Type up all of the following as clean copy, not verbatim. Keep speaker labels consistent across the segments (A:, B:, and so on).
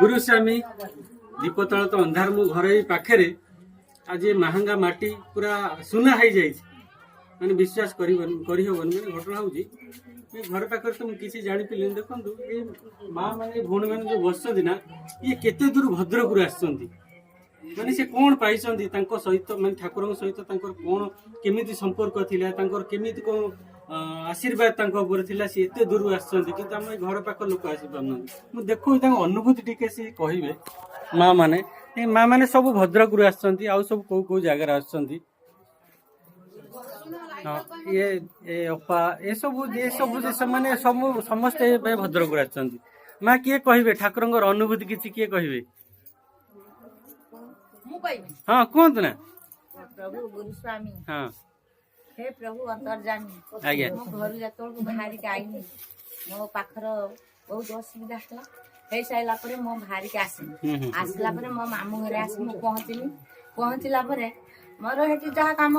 A: ଗୁରୁସ୍ୱାମୀ। ଦୀପ ତଳେ ତ ଅନ୍ଧାର, ମୋ ଘର ଏଇ ପାଖରେ। ଆଜି ଏ ମାହାଙ୍ଗା ମାଟି ପୁରା ସୁନା ହେଇଯାଇଛି। ମାନେ ବିଶ୍ୱାସ କରିବନି, କରିହେବନି। ମାନେ ଘଟଣା ହଉଛି, ଏ ଘର ପାଖରେ ତ ମୁଁ କିଛି ଜାଣିପାରିଲିନି। ଦେଖନ୍ତୁ, ଏ ମା ମାନେ, ଭଉଣୀ ମାନେ ଯୋଉ ବସିଛନ୍ତି ନା, ଇଏ କେତେ ଦୂର ଭଦ୍ରକରୁ ଆସିଛନ୍ତି। ମାନେ ସେ କଣ ପାଇଛନ୍ତି ତାଙ୍କ ସହିତ, ମାନେ ଠାକୁରଙ୍କ ସହିତ ତାଙ୍କର କଣ କେମିତି ସମ୍ପର୍କ ଥିଲା, ତାଙ୍କର କେମିତି କଣ ଆଶୀର୍ବାଦ ତାଙ୍କ ଉପରେ ଥିଲା, ସେ ଏତେ ଦୂରରୁ ଆସିଛନ୍ତି। କିନ୍ତୁ ଆମ ଏ ଘର ପାଖ ଲୋକ ଆସିପାରୁନାହାନ୍ତି। ମୁଁ ଦେଖୁଛି, ତାଙ୍କ ଅନୁଭୂତି ଟିକେ ସେ କହିବେ। ମା ମାନେ, ଏ ମା ମାନେ ସବୁ ଭଦ୍ରକରୁ ଆସିଛନ୍ତି। ଆଉ ସବୁ କୋଉ କୋଉ ଜାଗାରେ ଆସୁଛନ୍ତି? ହଁ, ଇଏ ଏ ଅପା, ଏସବୁ ଯେ ସେମାନେ ସବୁ ସମସ୍ତେ ଏବେ ଭଦ୍ରକରୁ ଆସିଛନ୍ତି। ମା, କିଏ କହିବେ ଠାକୁରଙ୍କର ଅନୁଭୂତି କିଛି? କିଏ କହିବେ?
B: ମୁଁ କହିବି।
A: ହଁ, କୁହନ୍ତୁ ନା।
B: ପ୍ରଭୁ ଗୁରୁସ୍ୱାମୀ। ହେ ପ୍ରଭୁ ଅନ୍ତର୍ଯାମୀ। ମୋ ଘରୁ ଯେତେବେଳକୁ ବାହାରିକି ଆଇନି, ମୋ ପାଖର ବହୁତ ଅସୁବିଧା ହେଲା। ହେଇସାରିଲା ପରେ ମୁଁ ବାହାରିକି ଆସିଲି।
A: ହୁଁ ହୁଁ
B: ଆସିଲା ପରେ ମୋ ମାମୁଁ ଘରେ ଆସି ମୁଁ ପହଞ୍ଚିଲି। ପହଞ୍ଚିଲା ପରେ ମୋର ସେଠି ଯାହା କାମ,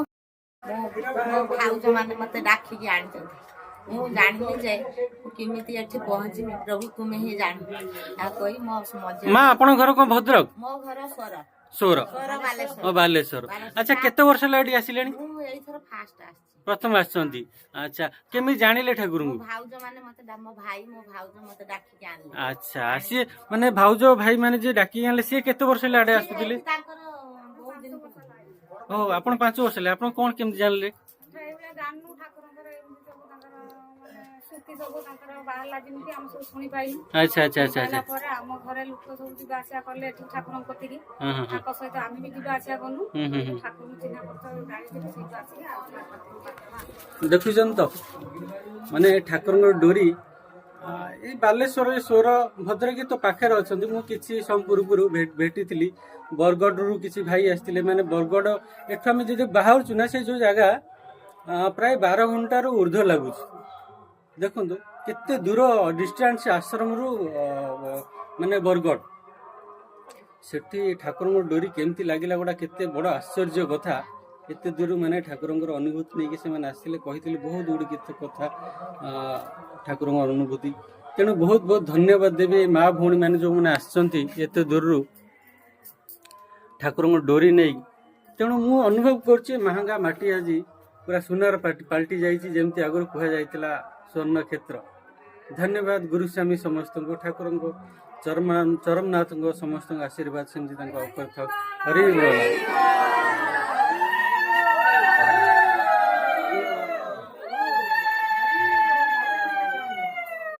B: ମୋ ଭାଉଜ ମାନେ ମତେ ଡାକିକି ଆଣିଛନ୍ତି। ମୁଁ ଜାଣିନି ଯେ ମୁଁ କେମିତି ଏଠି ପହଞ୍ଚିବି। ପ୍ରଭୁ, ତୁମେ ହିଁ ଜାଣ। ଆଉ କହି ମୋ ମଝିଆ
A: ମା, ଆପଣଙ୍କ ଘର କଣ ଭଦ୍ରକ?
B: ମୋ ଘର ସୋର।
A: ସୋର?
B: ସୋର, ବାଲେଶ୍ୱର।
A: ଓ, ବାଲେଶ୍ୱର। ଆଚ୍ଛା, କେତେ ବର୍ଷ ହେଲା ଏଠି ଆସିଲେଣି?
B: ମୁଁ ଏଇଥର ଫାଷ୍ଟ ଆସିଛି।
A: ପ୍ରଥମ ଆସିଛନ୍ତି। ଆଚ୍ଛା, କେମିତି ଜାଣିଲେ
B: ମୋ
A: ଠାକୁରଙ୍କୁ?
B: ଭାଉଜ ମାନେ ମତେ ମୋ ଭାଇ, ମୋ ଭାଉଜ ମତେ ଡାକିକି ଆଣିଲେ।
A: ଆଚ୍ଛା, ସିଏ ମାନେ ଭାଉଜ ଭାଇ ମାନେ ଯିଏ ଡାକିକି ଆଣିଲେ, ସିଏ କେତେ ବର୍ଷ ହେଲା ଆଡେ ଆସୁଥିଲେ?
B: ଏଇଠି ତାଙ୍କର ବହୁତ ଦିନ।
A: ଓ, ଆପଣ 5 ବର୍ଷ ହେଲା। ଆପଣ କଣ କେମିତି ଜାଣିଲେ?
C: ଏଇଭଳିଆ ଜାଣିନୁ। ଠାକୁରଙ୍କର ଏମିତି ସବୁ ତାଙ୍କର ମାନେ ସ୍ତୁତି ସବୁ ତାଙ୍କର ବାହାରିଲା, ଯେମିତି ଆମେ ସବୁ ଶୁଣି ପାଇଲୁ।
A: ଆଚ୍ଛା ଆଚ୍ଛା ଆଚ୍ଛା
C: ପାଇଲା
A: ଆଚ୍ଛା
C: ପରେ ଆମ ଘରେ ଲୋକ ସବୁ ଯିବା ଆସିବା କଲେ ଏଠି ଠାକୁରଙ୍କ କତିକି।
A: ହଁ ହଁ ହଁ
C: ତାଙ୍କ ସହିତ ଆମେ ବି ଯିବା ଆସିବା କଲୁ।
A: ହୁଁ ହୁଁ ହୁଁ
C: ଠାକୁରଙ୍କୁ ଚିହ୍ନା ପରିଚୟ ଜାଣିଥିଲୁ, ସେଇଠୁ ଆସିକି ଆଉ ଠାକୁରଙ୍କ ପାଖରେ।
A: ଦେଖୁଛନ୍ତି ତ, ମାନେ ଠାକୁରଙ୍କର ଡୋରି। ଏଇ ବାଲେଶ୍ୱର, ସୋର, ଭଦ୍ରକ ତ ପାଖରେ ଅଛନ୍ତି। ମୁଁ କିଛି ସମୟ ପୂର୍ବରୁ ଭେଟିଥିଲି, ବରଗଡ଼ରୁ କିଛି ଭାଇ ଆସିଥିଲେ। ମାନେ ବରଗଡ଼ ଏଠୁ ଆମେ ଯଦି ବାହାରୁଛୁ ନା, ସେ ଯୋଉ ଜାଗା ପ୍ରାୟ 12 ଘଣ୍ଟାରୁ ଉର୍ଦ୍ଧ୍ୱ ଲାଗୁଛି। ଦେଖନ୍ତୁ କେତେ ଦୂର ଡିଷ୍ଟାନ୍ସ ଆଶ୍ରମରୁ ମାନେ ବରଗଡ଼। ସେଠି ଠାକୁରଙ୍କ ଡୋରି କେମିତି ଲାଗିଲା, ଗୋଟା କେତେ ବଡ଼ ଆଶ୍ଚର୍ଯ୍ୟ କଥା। ଏତେ ଦୂର ମାନେ ଠାକୁରଙ୍କର ଅନୁଭୂତି ନେଇକି ସେମାନେ ଆସିଲେ, କହିଥିଲେ ବହୁତ ଗୁଡ଼ିଏ କେତେ କଥା, ଠାକୁରଙ୍କ ଅନୁଭୂତି। ତେଣୁ ବହୁତ ବହୁତ ଧନ୍ୟବାଦ ଦେବି ଏ ମା ଭଉଣୀ ମାନେ ଯେଉଁମାନେ ଆସିଛନ୍ତି ଏତେ ଦୂରରୁ ଠାକୁରଙ୍କ ଡୋରି ନେଇ। ତେଣୁ ମୁଁ ଅନୁଭବ କରୁଛି, ମାହାଙ୍ଗା ମାଟି ଆଜି ପୁରା ସୁନାର ପାଲଟି ଯାଇଛି, ଯେମିତି ଆଗରୁ କୁହାଯାଇଥିଲା ସ୍ୱର୍ଣ୍ଣ କ୍ଷେତ୍ର। ଧନ୍ୟବାଦ ଗୁରୁସ୍ୱାମୀ ସମସ୍ତଙ୍କୁ। ଠାକୁରଙ୍କ ଚରମନାଥଙ୍କ ସମସ୍ତଙ୍କ ଆଶୀର୍ବାଦ ସେମିତି ତାଙ୍କ ଉପରେ ଥାଉ। ହରି ବୋଲ।